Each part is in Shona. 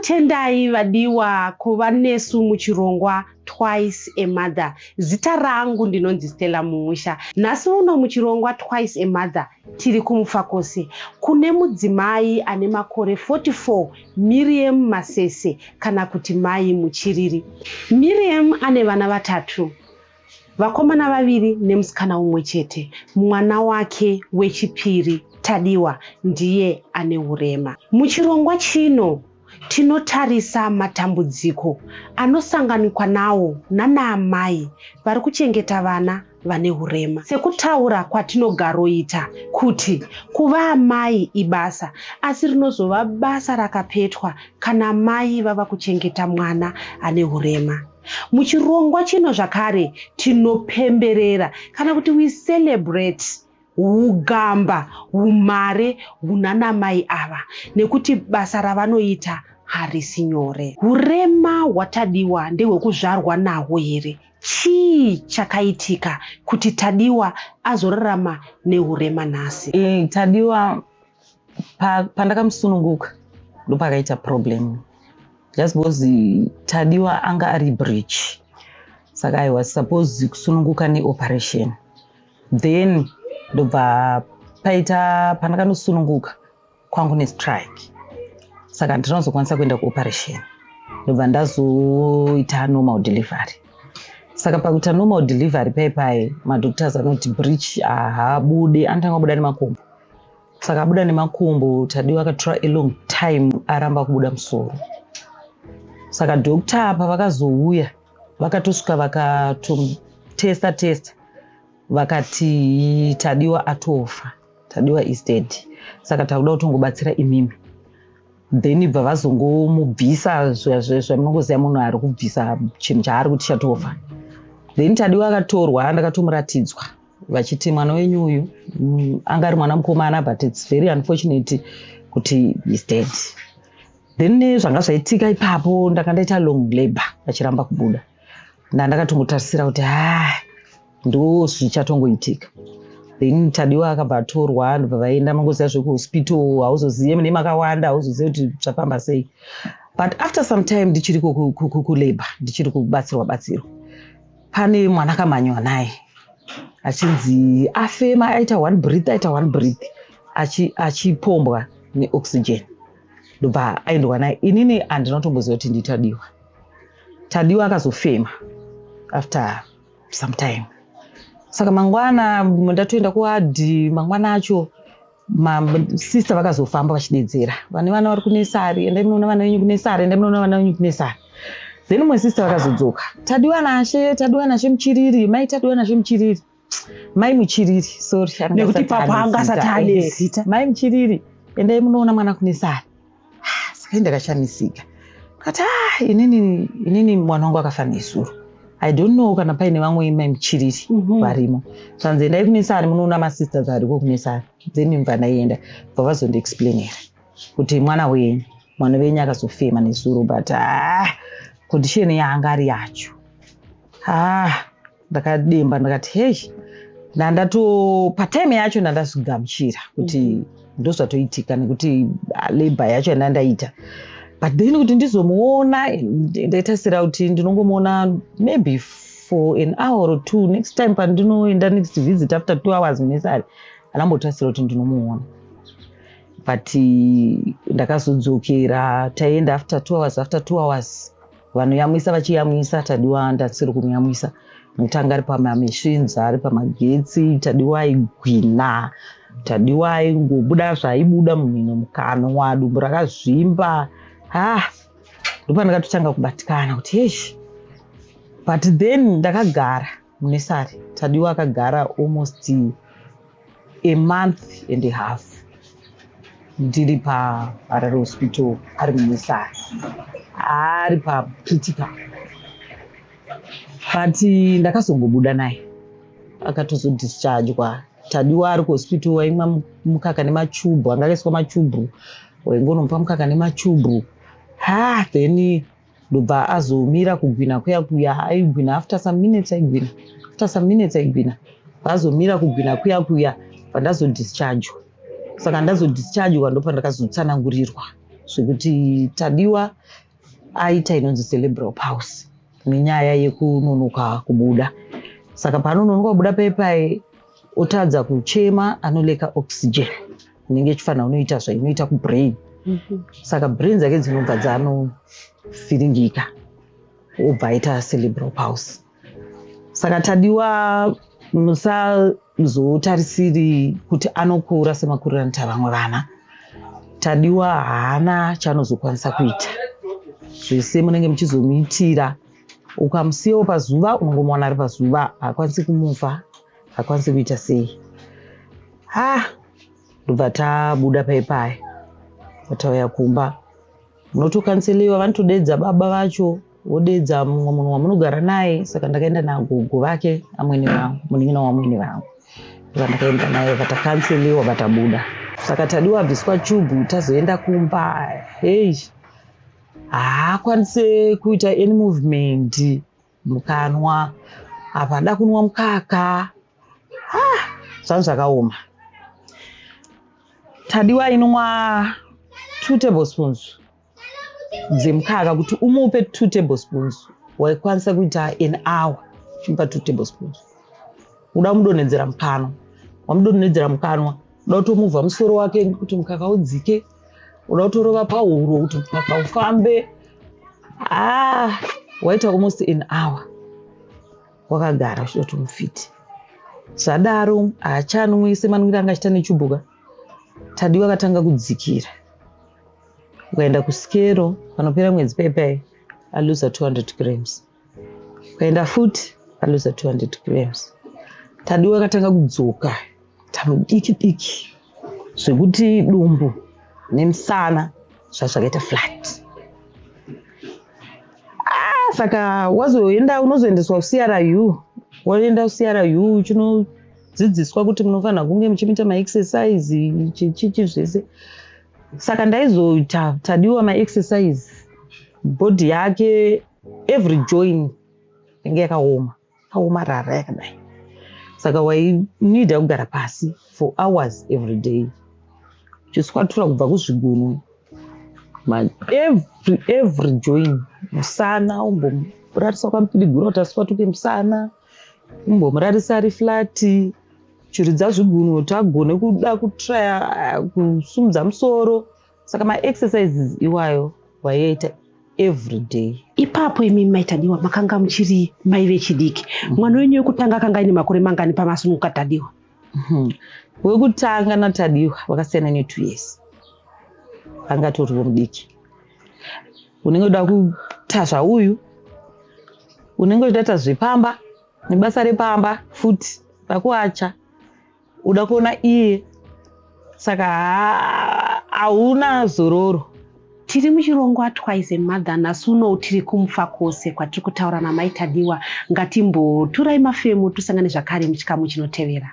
Tinokutendai vadiwa kuva nesu muchirongwa Twice a Mother. Zita rangu ndinonzi Stella Mumusha. Nhasi uno muchirongwa Twice a Mother tiri kuMufakose kune mudzimai ane makore 44, Miriam Masese, kana kuti Mai Muchiriri. Miriam ane vana vatatu, vakomana vaviri nemusikana mumwe chete. Mwana wake wechipiri, Tadiwa, ndiye ane urema. Muchirongwa chino tinotarisa matambudziko anosanganikwa nawo nanaamai vari kuchengeta vana vane urema. Sekutaura kwatinogaroita kuti kuva amai ibasa, asi rinozova basa rakapetwa kana mai vava kuchengeta mwana ane urema. Muchirongwa chino zvakare tinopemberera, kana kuti we celebrate, ugamba, umhare hunanamai ava, nekuti basa ravanoita harisi nyore. Urema hwaTadiwa ndehwekuzvarwa nahwo here? Chii chakaitika kuti Tadiwa azorarama neurema nhasi? Tadiwa pandakamusununguka ndopakaita problem, just because Tadiwa anga ari breech, saka I was supposed kusununguka neoperation. Then ndobva paita pandakanosununguka kwangu nestrike, saka ndinozokwanisa kuenda kuoperation. Ndobva ndazoita normal delivery. Saka pakuita normal delivery paipai, madoctors anoti breech haabude, anotanga kubuda nemakumbo. Saka abuda nemakumbo, Tadiwa akatora a long time aramba kubuda musoro. Saka doctor apa vakazouya, vakatosvika, vakatotesta testa, vakati Tadiwa atofa, Tadiwa is dead, saka takuda kutongobatsira imimi. Then bva vazongomubvisa zvamunongoziva, munhu ari kubvisa chinhu chaari kuti chatofa. Then Tadiwa akatorwa, ndakatomuratidzwa vachiti mwana wenyu uyu anga ari mwana mukomana, but it's very unfortunate kuti is dead. Then zvanga zvaitika ipapo, ndanga ndaita long labor, vachiramba kubuda. Ndandakatongotarisira kuti ha, ndo zvichatongoitika. Then Tadiwa akabva atorwa, ndobva vaenda. Mangoziva zvekuhospital, hauzozive mune makawanda, hauzozive kuti zvafamba sei. But after some time ndichiri kulabor, ndichiri kubatsirwa batsirwa, pane mwana akamhanywa naye achinzi afema, aita one breath, aita one breath, achipombwa neoxygen. Ndobva aendwa naye. Inini handina kutomboziva kuti ndiTadiwa. Tadiwa akazofema after some time. Saka mangwana ndatoenda kuward, mangwana acho sister vakazofamba vachidedzera vane vana vari kunursery, "Endai munoona vana venyu kunursery, endai munoona vana venyu kunursery." Then mumwe sister vakazodzoka, "Tadiwa Nashe, Tadiwa Nashe Muchiriri, mai Tadiwa Nashe Muchiriri, mai Muchiriri, sorry." Anga Nekuti asati ipapo ane anga zita. asati ane zita. "Mai Muchiriri, endai munoona mwana kunursery." Ah, saka ndakashamisika kati, ah, inini mwana wangu akafa nezuro, I don't know kana paine vamwe mai Muchiriri varimo. Zvanzi, "Endai kunursery munoona masisters ariko kunursery." Then mbva ndaienda, bva vazondiexplainera kuti mwana wenyu, mwana wenyu akazofema nezuro, but ah, condition yaanga ari yacho, ah, ndakademba. Ndakati hei, ndandato patime yacho ndandazvigamuchira kuti ndozvatoitika, nekuti labour yacho yandandaita. But then kuti ndizomuona, ndaitasira kuti ndinongomuona maybe for an hour or two next time pandinoenda next visit after 2 hours munursery. Andambotasira kuti ndinomuona, but ndakazodzokera, taenda after 2 hours, after 2 hours vanoyamwisa vachiyamwisa Tadiwa. Ndasiri kumuyamwisa nekuti anga ari pamamachines, ari pamagetsi. Tadiwa aigwina, Tadiwa aingobuda zvaibuda mumhino, mukanwa, dumbu rakazvimba. Ha, ndopandakatotanga kubatikana kuti heish. But then ndakagara munursery, Tadiwa akagara almost a month and a half ndiri paHarare Hospital, ari munursery, ari pacritical. But ndakazongobuda naye, akatozodischargwa. Tadiwa ari kuhospital waimwa mukaka nemachubhu, anga akaiswa machubhu, waingonomupa mukaka nemachubhu. Ha, then ndobva azomira kugwina kuya kuya. Aigwina after some minutes, aigwina after some minutes, aigwina. Azomira kugwina kuya kuya, pandazodischargwa. Saka ndazodischargwa, ndopandakazotsanangurirwa. Zvekuti Tadiwa aita inonzi cerebral palsy nenyaya yekunonoka kubuda. Saka paanononoka kubuda paipai otadza kuchema, anoleka oxygen inenge ichifanira kunoita zvainoita kubrain. Saka brain dzake dzinobva dzanovhiringika, obva aita cerebral palsy. Saka Tadiwa musazotarisiri kuti anokura semakuriro anoita vamwe vana. Tadiwa haana chaanozokwanisa kuita, zvese munenge muchizomuitira. Ukamusiyawo pazuva, unongomuwana ari pazuva, haakwanisi kumuvha, haakwanisi kuita sei. Ha, ndobva tabuda paipaya, tauya kumba. Munotokanseliwa, vanotodedza baba vacho, vodedza mumwe munhu wamunogara naye. Saka ndakaenda nagogo vake, amwene vangu, munin'ina wamwene vangu, vandakaenda naye, vatakanseliwa, vatabuda. Saka Tadiwa abviswa chubhu, tazoenda kumba. Hei, haakwanise kuita any movement mukanwa, apa ada kunwa mukaka. Zvangu zvakaoma. Tadiwa inonwa 2 tablespoons dzemukaka. Kuti umupe 2 tablespoons, waikwanisa kuita an hour uchimupa 2 tablespoons. Uda kumudonhedzera mukanwa, wamudonhedzera mukanwa, uda kutomuvha musoro wake kuti mukaka udzike, uda kutorova pahuro kuti mukaka ufambe. Ah, waita almost an hour wakagara uchida kuti umufite. Zvadaro haachanwi semanwiro anga achiita nechubhuka. Tadiwa akatanga kudzikira. Ukaenda kusikero panopera mwedzi paipai, aluza 200 grams. Ukaenda futi, aluza 200 grams. Tadiwa akatanga kudzoka tamudiki diki, zvekuti dumbu nemusana zvazvakaita flat. Ah, saka wazoenda, unozoendeswa kuCRU. Waenda kuCRU, uchinodzidziswa kuti munofanira kunge muchimuita maexercise, chichichi zvese. Saka ndaizoita Tadiwa maexercise, body yake every join inge yakaoma, yakaomarara yakadai. Saka wainida kugara pasi for hours every day uchiswatura kubva kuzvigunwe, every join, musana umbomurarisa kwamupirigura kuti aswatuke musana, umbomurarisa ari flat, chiridza zvigunwe kuti agone kuda kutraya kusumudza musoro. Saka maexercises iwayo waiita every day. Ipapo imi maiTadiwa makanga muchiri mai vechidiki. Mwana wenyu wekutanga akanga aine makore mangani pamasununguka Tadiwa? Wekutanga naTadiwa vakasiyana ne2 years, anga atoriwo mudiki. Unenge uda kuita zvauyu, unenge uchida kuita zvepamba nebasa repamba futi, rakuacha, uda kuona iye, saka hauna zororo. Tiri muchirongwa Twice a Mother. Nhasi uno tiri kuMufakose kwatiri kutaura namai Tadiwa. Ngatimboturai mafemo, tosangane zvakare muchikamu chinotevera.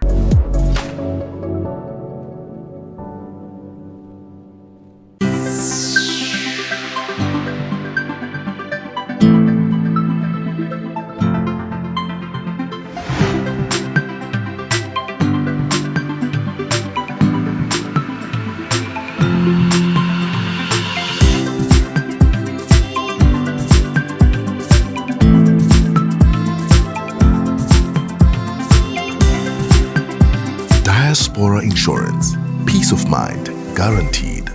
Diaspora Insurance. Peace of mind guaranteed.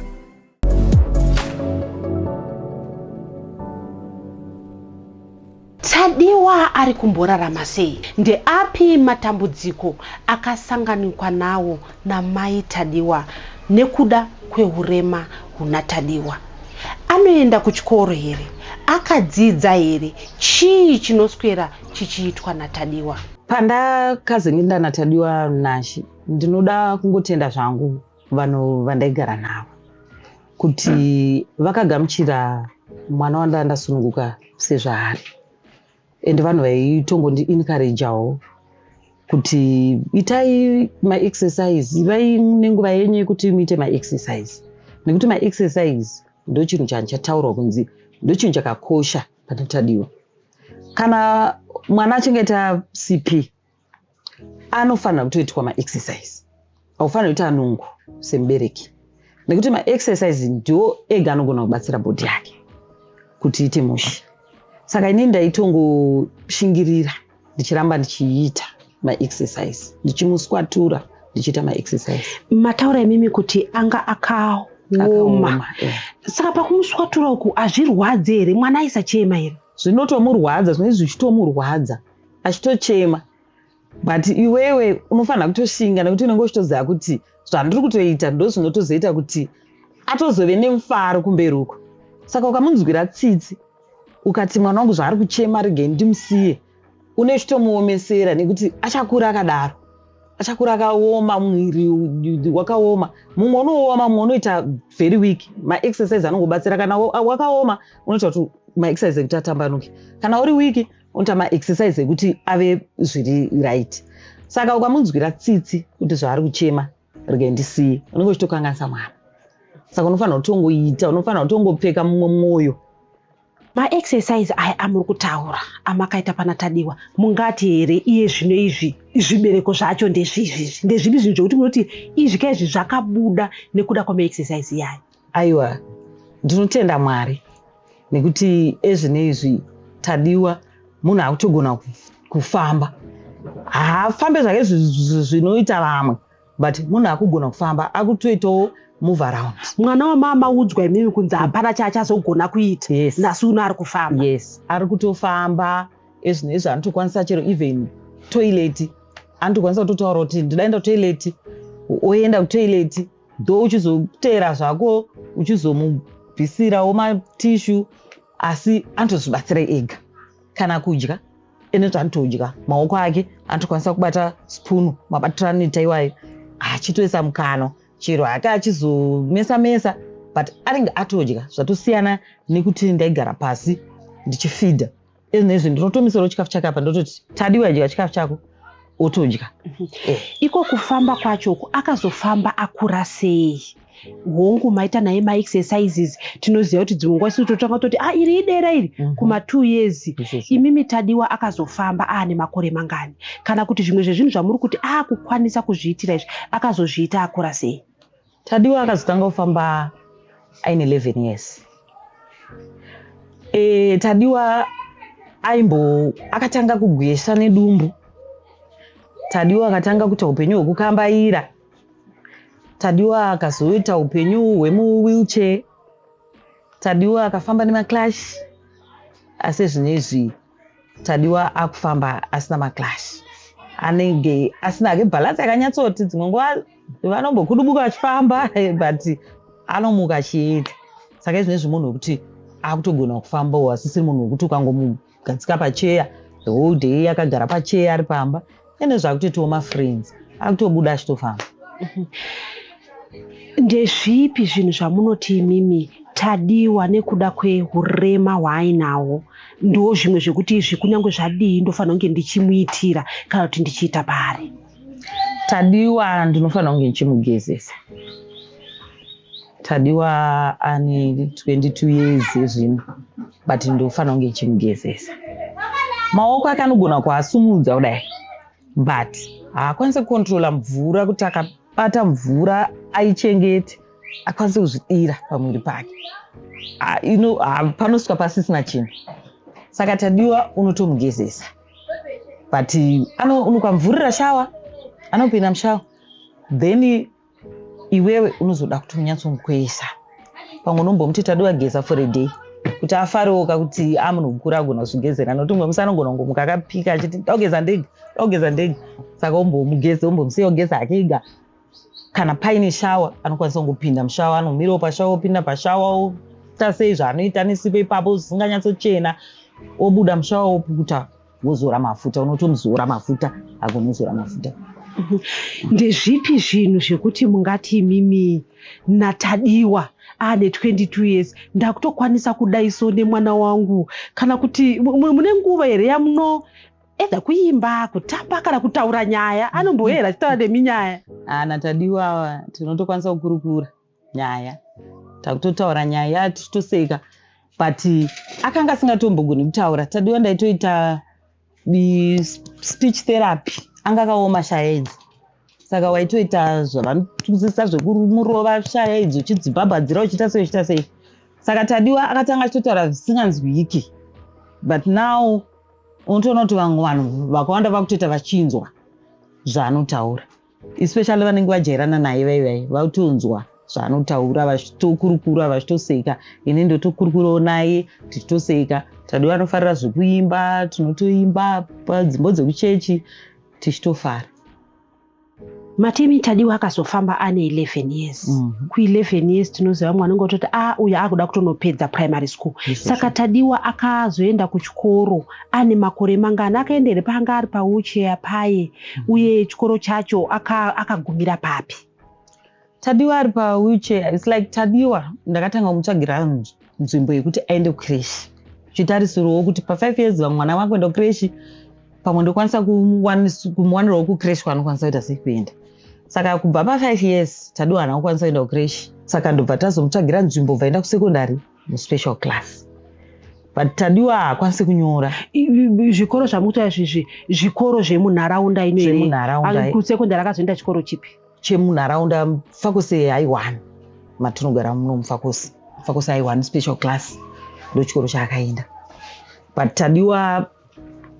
Tadiwa ari kumborarama sei? Ndeapi matambudziko akasanganikwa nawo namai Tadiwa nekuda kweurema huna Tadiwa? Anoenda kuchikoro here? Akadzidza here? Chii chinoswera chichiitwa naTadiwa? Pandakazenge ndanaTadiwa Nashi, ndinoda kungotenda zvangu vanhu vandaigara navo kuti vakagamuchira mwana wandanga ndasununguka sezvaari, ende vanhu vaitongondi-encouragewo kuti itai maexercise, ivai nenguva yenyu yekuti muite maexercise, nekuti maexercise ndo chinhu chandichataurwa kunzi ndo chinhu chakakosha pane Tadiwa. Kana mwana achinge aita CP, anofanira kutoitwa maexercise. Haufaniri kuita nungo semubereki. Nekuti maexercise ndiwo ega anogona kubatsira body yake kuti iite mushe. Saka inini ndaitongoshingirira, ndichiramba ndichiita maexercise, ndichimuswatura, ndichiita maexercise. Mataura imimi kuti anga akaoma. Akaoma, eh. Saka pakumuswatura uku hazvirwadzi here? Mwana aisachema here? Zvinotomurwadza, zvinenge zvichitomurwadza, achitochema, but iwewe unofanira kutoshinga, nekuti unenge uchitoziva kuti zvandiri kutoita ndo zvinotozoita kuti atozove nemufaro kumberi uko. Saka ukamunzwira tsitsi, ukati mwana wangu zvaari kuchema, regei ndimusiye, une uchitomuomesera, nekuti achakura akadaro, achakura akaoma, mwiri wakaoma. Mumwe unooma, mumwe unoita very weak. Maexercise anongobatsira. Kana wakaoma, unoita kuti maexercise ekuti atambanuke. Kana uri weak, unoita maexercise ekuti ave zviri right. Saka ukamunzwira tsitsi kuti zvaari kuchema, regai ndisiye, unenge uchitokanganisa mwana. Saka unofanira kutongoita, unofanira kutongopfeka mumwe mwoyo. Maexercise aya amuri kutaura amakaita pana Tadiwa, mungati here iye zvino izvi zvibereko zvacho ndezvizvizvi? Ndezvipi zvinhu zvokuti munoti izvi kaizvi zvakabuda nekuda kwamaexercise iyayo? Aiwa, ndinotenda Mwari, nekuti ezvino izvi Tadiwa munhu akutogona kufamba. Haafambe zvake zvinoita vamwe, but munhu akugona kufamba, akutoitawo move around. Mwana wamama udzwa imimi kunzi hapana chaachazogona kuita, Yes. nhasi uno ari kufamba. Yes, ari kutofamba ezvino izvi. Anotokwanisa chero even toilet, anotokwanisa kutotaura kuti ndidaenda kutoilet, oenda kutoilet, though uchizoteera zvako, uchizomubvisirawo matissue, asi anotozvibatsira ega. Kana kudya, enoti anotodya, maoko ake anotokwanisa kubata spoon, mabatiro anoita iwayo, achitoisa mukanwa, chero hake achizomesa mesa, but anenge atodya. Zvatosiyana nekuti ndaigara pasi ndichifeeda. Ezvinezvi ndinotomisirawo chikafu chake apa, ndototi, "Tadiwa, dya chikafu chako," otodya. Iko kufamba kwacho uku, akazofamba akura sei? Hongu, maita naye maexercises. Tinoziva kuti dzimwe nguva isusu totanga toti, "A, iri idera iri," kuma2 years. Izvozvo. Imimi Tadiwa akazofamba aane makore mangani? Kana kuti zvimwe zvezvinhu zvamuri kuti akukwanisa kuzviitira izvi, akazozviita akura sei? Tadiwa akazotanga kufamba aine 11 years. Tadiwa aimbo akatanga kugwesha nedumbu. Tadiwa akatanga kuita upenyu hwekukambaira. Tadiwa akazoita upenyu hwemuwheelchair. Tadiwa akafamba nemacrutch, asi zvinezvi Tadiwa akufamba asina macrutch. Anenge asina hake balance yakanyatsoti, dzimwe nguva vanombokudubuka vachifamba, but anomuka achienda. Saka izvinezvi munhu wekuti akutogona kufambawo, asisiri munhu wekuti ukangomugadzika pacheya the whole day akagara pacheya ari pamba. Ene zvakutoitawo mafriends, akutobuda achitofamba. Ndezvipi zvinhu zvamunoti imimi Tadiwa nekuda kweurema hwaainahwo ndo zvimwe zvekuti izvi kunyange zvadii ndofanira kunge ndichimuitira kana kuti ndichiita paari? Tadiwa ndinofanira kunge ndichimugezesa. Tadiwa ane 22 years ezvino, but ndofanira kunge ndichimugezesa. Maoko ake anogona kuasumudza kudai, but haakwanisi kucontrola mvura, kuti akabata mvura aichengete, akwanise kuzvidira pamwiri pake. Panosvika pasisina chinhu. Saka Tadiwa unotomugezesa, but unokamvurira shower, anopinda mushower, then iwewe unozoda kuti unyatsomukwesa. Pamwe unombomuti, "Tadiwa, geza for a day," kuti afarewo kakuti amunhu mukuru agona kuzvigezera, nokuti mumwe musi anogona kungomuka akapika achiti, "Ndakugeza ndega, ndakugeza ndega." Saka umbomugeze, umbomusiya ogeza hake ega. Kana paine shower, anokwanisa kungopinda mushower, anomirawo pashower, opinda pashower, oita sei zvaanoita nesipo ipapo zvisinganyatsochena, obuda mushower, opukuta, wozora mafuta. Unotomuzora mafuta, agonozora mafuta. Ndezvipi zvinhu zvekuti mungati imimi naTadiwa aane 22 years ndakutokwanisa kudai so nemwana wangu? Kana kuti mune nguva here yamuno edha kuimba, kutamba kana kutaura nyaya? Anomboyera achitaura nemi nyaya? Ana Tadiwa tinotokwanisa kukurukura nyaya, takutotaura nyaya tichitoseka, but akanga asingatombogoni kutaura. Tadiwa ndaitoita speech therapy, anga akaoma shaya idzi. Saka waitoita zvavanotusisa zvekumurova shaya idzo, uchidzibhabhadzira, uchiita sei, uchiita sei. Saka Tadiwa akatanga achitotaura zvisinganzwiki, but now unotoona kuti vamwe vanhu vakawanda vakutoita vachinzwa zvaanotaura, especially vanenge vajairana naye vaivai vakutonzwa zvaanotaura, vachitokurukura, vachitoseka. Ini ndotokurukurawo naye tichitoseka. Tadiwa anofarira zvekuimba, tinotoimba padzimbo dzekuchechi tichitofara. Matimi Tadiwa akazofamba ane 11 years. Ku11 years tinoziva mwana unenge ototi a uyu akuda kutonopedza primary school. Saka Tadiwa akazoenda kuchikoro ane makore mangani? Akaenda here paanga ari pawheelchair paye? Uye chikoro chacho akagumira papi? Tadiwa ari pawheelchair, it's like Tadiwa ndakatanga kumutsvagira nzvimbo yekuti aende kucreche, chitarisirwawo kuti pa5 years vamwe mwana vakuenda kucreche, pamwe ndokwanisa kumuwanirawo kucreche kwaanokwanisa kuita sei kuenda. Saka kubva pa5 years Tadiwa haana kukwanisa kuenda kucreche, saka ndobva tazomutsvagira nzvimbo, bvaenda kusekondary muspecial class, but Tadiwa haakwanisi kunyora. Zvikoro zvamukutaura izvizvi zvikoro zvemunharaunda ino here? Zvemunharaunda. Kusekondary akazoenda chikoro chipi? Chemunharaunda, Mufakose High One, matinogara muno Mufakose, Mufakose High One special class, ndo chikoro chaakaenda. But Tadiwa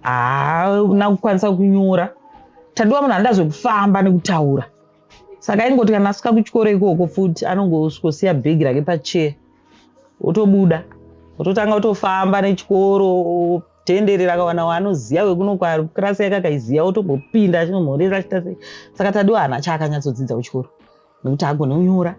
haana kukwanisa kunyora. Tadiwa munhu anoda zvekufamba nekutaura, saka aingoti kana asvika kuchikoro ikoko futi anongosvikosiya bhegi rake pachair, otobuda, ototanga kutofamba nechikoro, tenderera, akawana waanoziva wekuno kwakirasi yake akaiziva, otombopinda achinomhoresa, achiita sei. Saka Tadiwa haana chaakanyatsodzidza kuchikoro nekuti haagoni kunyora,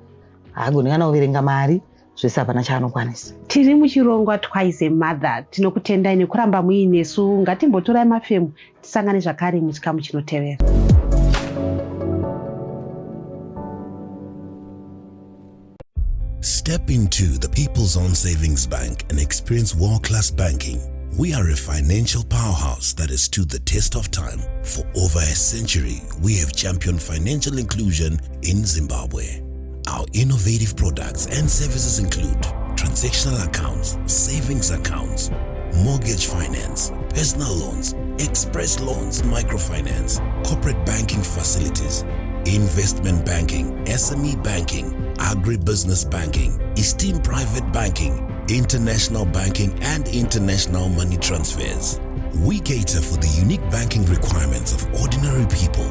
haagoni kana kuverenga mari, zvese hapana chaanokwanisa. Tiri muchirongwa Twice a Mother. Tinokutendai nekuramba muinesu. Ngatimbotorai mafemu, tisangane zvakare muchikamu chinotevera. Step into the People's Own Savings Bank and experience world class banking. We are a financial powerhouse that has stood the test of time. For over a century, we have championed financial inclusion in Zimbabwe. Our innovative products and services include transactional accounts, savings accounts, mortgage finance, personal loans, express loans, microfinance, corporate banking facilities, investment banking, SME banking, agribusiness banking, esteemed private banking, international banking, and international money transfers. We cater for the unique banking requirements of ordinary people,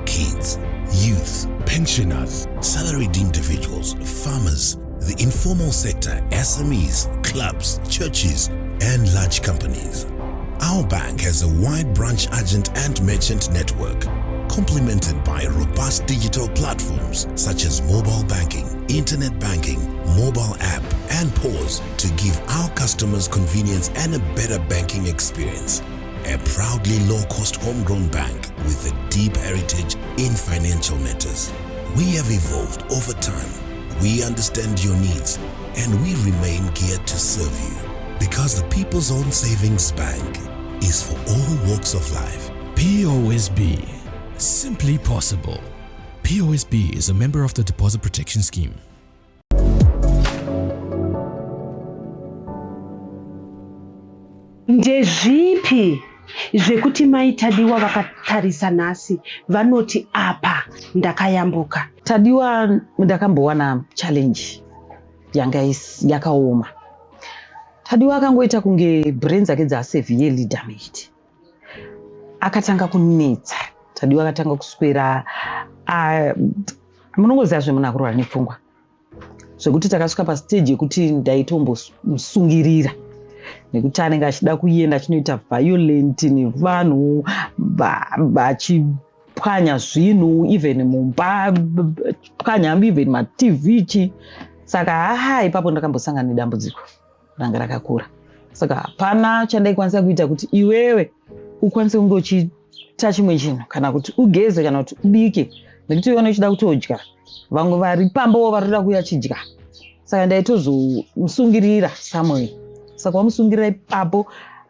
kids, youth, pensioners, salaried individuals, farmers, the informal sector, SMEs, clubs, churches, and large companies. Our bank has a wide branch agent and merchant network, complemented by robust digital platforms such as mobile banking, internet banking, mobile app, and POS to give our customers convenience and a better banking experience. A proudly low cost homegrown bank with a deep heritage in financial matters. We have evolved over time. We understand your needs and we remain geared to serve you because the People's Own Savings Bank is for all walks of life. POSB. Simply possible. POSB is a member of the Deposit Protection Scheme. Ndezvipi zvekuti Mai Tadiwa vakatarisa nhasi vanoti apa ndakayambuka? Tadiwa ndakambowana challenge yanga yakaoma. Tadiwa akangoita kunge brain dzake dzaseverely damaged, akatanga kunetsa. Tadiwa akatanga kuswera, munongoziva zvemunhu akurwara nepfungwa, zvekuti takasvika pastage yekuti ndaitombomusungirira nekuti anenge achida kuenda achinoita violent nevanhu, vachipwanya zvinhu even mumba, pwanya even maTV chi. Saka haha, ipapo ndakambosangana nedambudziko ranga rakakura. Saka hapana chandaikwanisa kuita kuti iwewe ukwanise kunge uchiita chimwe chinhu, kana kuti ugeze, kana kuti ubike, nekuti iwe uchida kutodya, vamwe vari pambowo vari kuda kuuya chidya. Saka ndaitozomusungirira somewhere. Saka wamusungirira ipapo,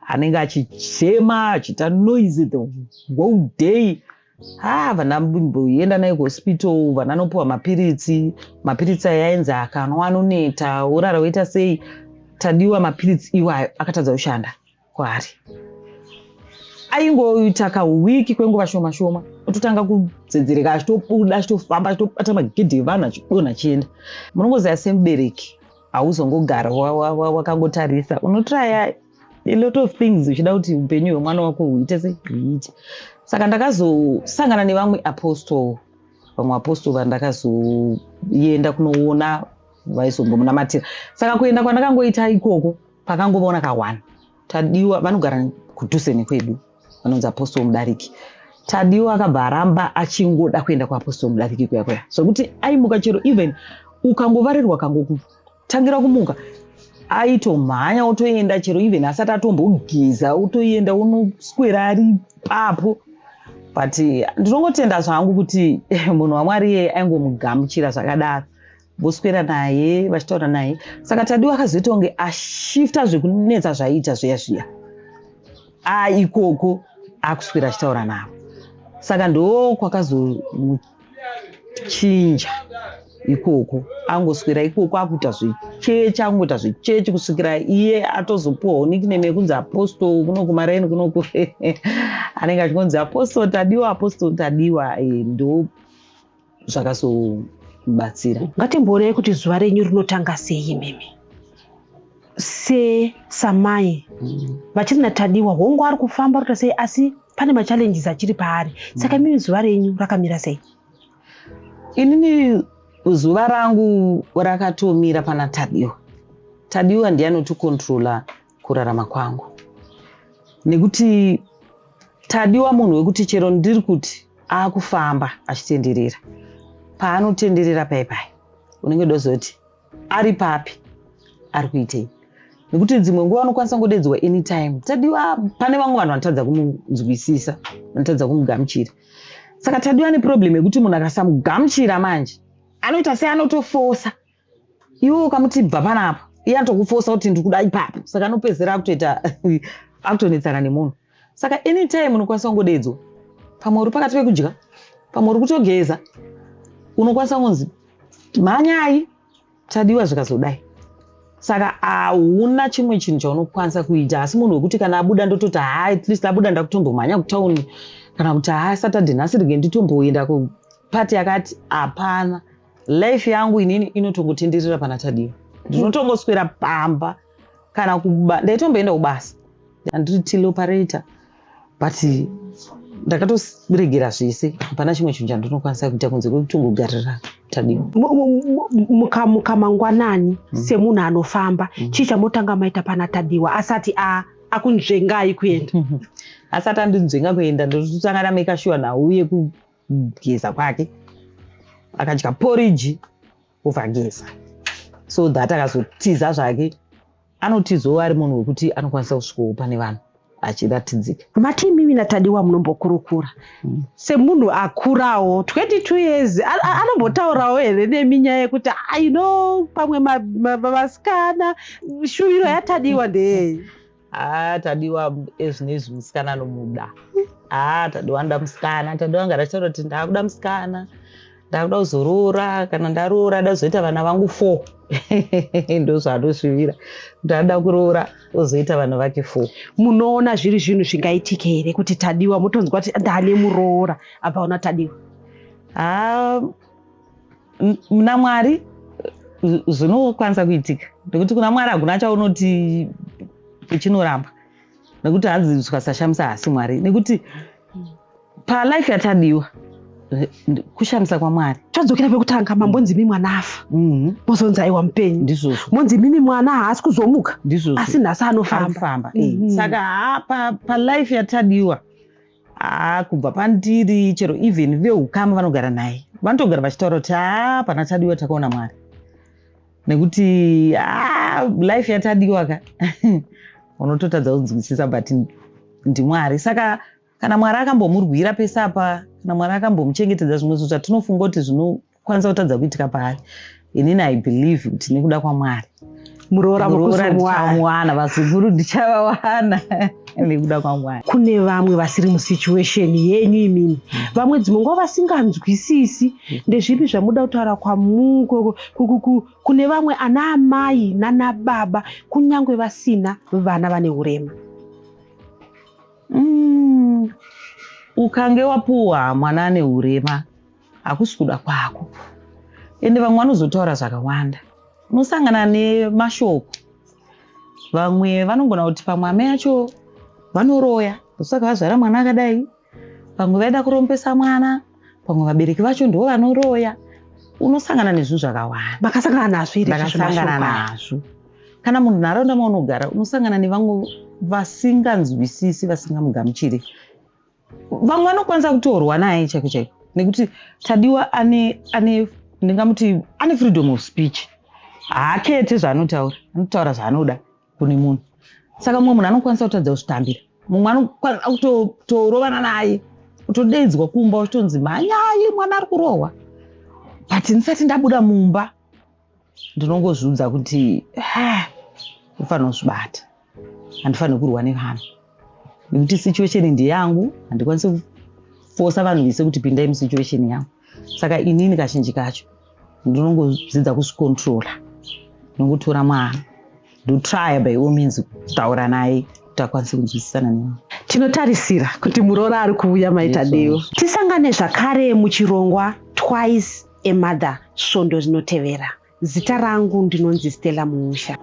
anenge achichema, achiita noise the whole day. Ha, vana mboenda naye kuhospital, vana anopiwa mapiritsi. Mapiritsi aya ainzi akanwa anoneta, orara, woita sei. Tadiwa mapiritsi iwayo akatadza kushanda kwaari. Aingoita kaweek kwenguva shoma shoma, ototanga kudzedzereka, achitobuda, achitofamba, achitobata magedhi evanhu, achidonha, achienda. Munongoziva, semubereki hauzongogara wakangotarisa. Unotrya a lot of things uchida kuti upenyu hwemwana wako huite sei, huite. Saka ndakazosangana nevamwe apostle, vamwe apostle vandakazoenda kunoona, vaizombomunamatira. Saka kuenda kwandakangoita ikoko, pakangovaona kaone Tadiwa, vanogara kudhuze nekwedu, vanonzi Apostle Mudariki. Tadiwa akabva aramba achingoda kuenda kuApostle Mudariki kuya kuya, zvokuti aimuka chero even ukangovarirwa, kangokutangira kumuka, aitomhanya otoenda, chero even asati atombogeza, otoenda, unoswera ari papo. But ndinongotenda zvangu kuti munhu waMwari iyeye aingomugamuchira zvakadaro, voswera naye, vachitaura naye. Saka Tadiwa akazoita kunge ashifta zvekunetsa zvaiita zviya zviya aikoko, akuswera achitaura navo. Saka ndo kwakazomuchinja ikoko, angoswera ikoko, akuita zvechechi, angoita zvechechi kusvikira iye atozopuwawo nickname yekunzi Apostle. Kuno kumaraini kunoku anenge achingonzi Apostle Tadiwa, Apostle Tadiwa. Ndo zvakazomubatsira. Ngatimboonai kuti zuva renyu rinotanga sei imimi sesamai vachiri naTadiwa. Hongu, ari kufamba, ruta sei, asi pane machallenges achiri paari. Saka imimi zuva renyu rakamira sei? Inini zuva rangu rakatomira pana Tadiwa. Tadiwa ndiye anotikontrola kurarama kwangu, nekuti Tadiwa munhu wekuti chero ndiri kuti akufamba achitenderera, paanotenderera pai pai unenge dozoti ari papi, ari kuitei, nekuti dzimwe nguva unokwanisa kungodedzwa anytime. Tadiwa, pane vamwe vanhu vanotadza kumunzwisisa, vanotadza kumugamuchira. Saka Tadiwa neproblem yekuti munhu akasamugamuchira manje anoita seanotofosa iwe. Ukamuti bva panapa, iye anotokufosa kuti ndikuda ipapo. Saka anopedzisira akutoita akutonetsana nemunhu. Saka anytime unokwanisa kungodedzwa, pamwe uri pakati pekudya, pamwe uri kutogeza, unokwanisa kunzi mhanyai, Tadiwa zvikazodai. Saka hauna chimwe chinhu chaunokwanisa kuita. Asi munhu wekuti kana abuda, ndototi ha, at least abuda, ndakutombomhanya kutauni, kana kuti ha, Saturday nhasi rege nditomboenda kupati yakati. Hapana, life yangu inini inotongotenderera pana Tadiwa. Ndinotongoswera pamba kana kuba. Ndaitomboenda kubasa, ndiri till operator, but ndakatoregera zvese. Hapana chimwe chinhu chandinokwanisa kuita kunze kwekutongogarira Tadiwa. Mukamuka mangwanani semunhu anofamba, chii chamotanga maita pana Tadiwa asati akunzvengai kuenda? Asati andinzvenga kuenda, ndototanga ndamake sure nhau yekugeza kwake, akadya poriji, obva ageza, so that akazotiza zvake, anotizawo ari munhu wekuti anokwanisa kusvikawo pane vanhu achiratidzika. Mati imimi naTadiwa munombokurukura. Semunhu akurawo 22 years, anombotaurawo here nemi nyaya yekuti aino pamwe vasikana? Shuviro yaTadiwa ndeyei? Ha, Tadiwa ezvinezvi musikana anomuda. Ha, Tadiwa anoda musikana. Tadiwa angara achitaura kuti ndakuda musikana, ndakuda kuzoroora, kana ndaroora da kuzoita vana vangu four. Ndo zvaanosvivira, kuti anoda kuroora ozoita vana vake four. Munoona zviri zvinhu zvingaitike here kuti Tadiwa mutonzwa kuti ndane muroora apa una Tadiwa? Ha, muna Mwari zvinokwanisa kuitika, nekuti kuna Mwari hakuna chaunoti chinoramba, nekuti hanzi zvikasashamisa hasi Mwari. Nekuti palife yaTadiwa, kushamisa kwaMwari. Todzokera pekutanga. Mambonzi imi mwana afa, mozonzi aiwa, mupenyu. Ndizvozvo. Monzi mimi mwana haasi kuzomuka. Ndizvozvo. Asi nhasi anofamba. Arikufamba. Saka ha, palife yaTadiwa, ha, kubva pandiri, chero even veukama vanogara naye vanotogara vachitaura kuti ha, pana Tadiwa takaona Mwari, nekuti ha, life yaTadiwa ka unototadza kunzwisisa, but ndiMwari. Saka kana Mwari akambomurwira pese apa, kana Mwari akambomuchengetedza, zvimwe zvinhu zvatinofunga kuti zvinokwanisa kutadza kuitika paari, inini I believe kuti nekuda kwaMwari muroora muroora mukuzomuwana. Ndichamuwana, vazukuru ndichavawana nekuda kwaMwari. Kune vamwe vasiri musituation yenyu imimi, vamwe dzimwe nguva vasinganzwisisi, ndezvipi zvamuda kutaura kune vamwe ana amai nana baba, kunyange vasina vana vane urema? Ukange wapuwa mwana ane urema, hakusi kuda kwako, ende vamwe vanozotaura zvakawanda. Unosangana nemashoko, vamwe vanogona kuti pamwe amai acho vanoroya, ndosaka vazvara mwana akadai, pamwe vaida kurombesa mwana, pamwe vabereki vacho ndo vanoroya. Unosangana nezvinhu zvakawanda. Makasangana nazvo here? Ndakasangana nazvo. Kana munharaunda maunogara, unosangana nevamwe vasinganzwisisi, vasingamugamuchiri. Vamwe vanokwanisa kutorwa naye chaiko chaiko, nekuti Tadiwa ane ndingamuti ane freedom of speech. Haakete zvaanotaura, anotaura zvaanoda kune munhu. Saka mumwe munhu anokwanisa kutadza kuzvitambira, mumwe anokwanisa kutorovana naye, kutodeidzwa kumba uchitonzi, "Mhanyai, mwana ari kurohwa." But ndisati ndabuda mumba, ndinongozviudza kuti ufanira kuzvibata, handifaniri kurwa nevanhu, nekuti situation ndeyangu. Handikwanisi kufosa vanhu vese kuti pindai musituation yangu. Saka inini kazhinji kacho ndinongodzidza kuzvicontrola. Ndinongotora mwana, ndotrya by all means kutaura naye kuti akwanise kunzwisisana nevanhu. Tinotarisira kuti muroora ari kuuya, Mai Tadiwa. Tisangane zvakare muchirongwa Twice a Mother svondo rinotevera. Zita rangu ndinonzi Stella Muusha.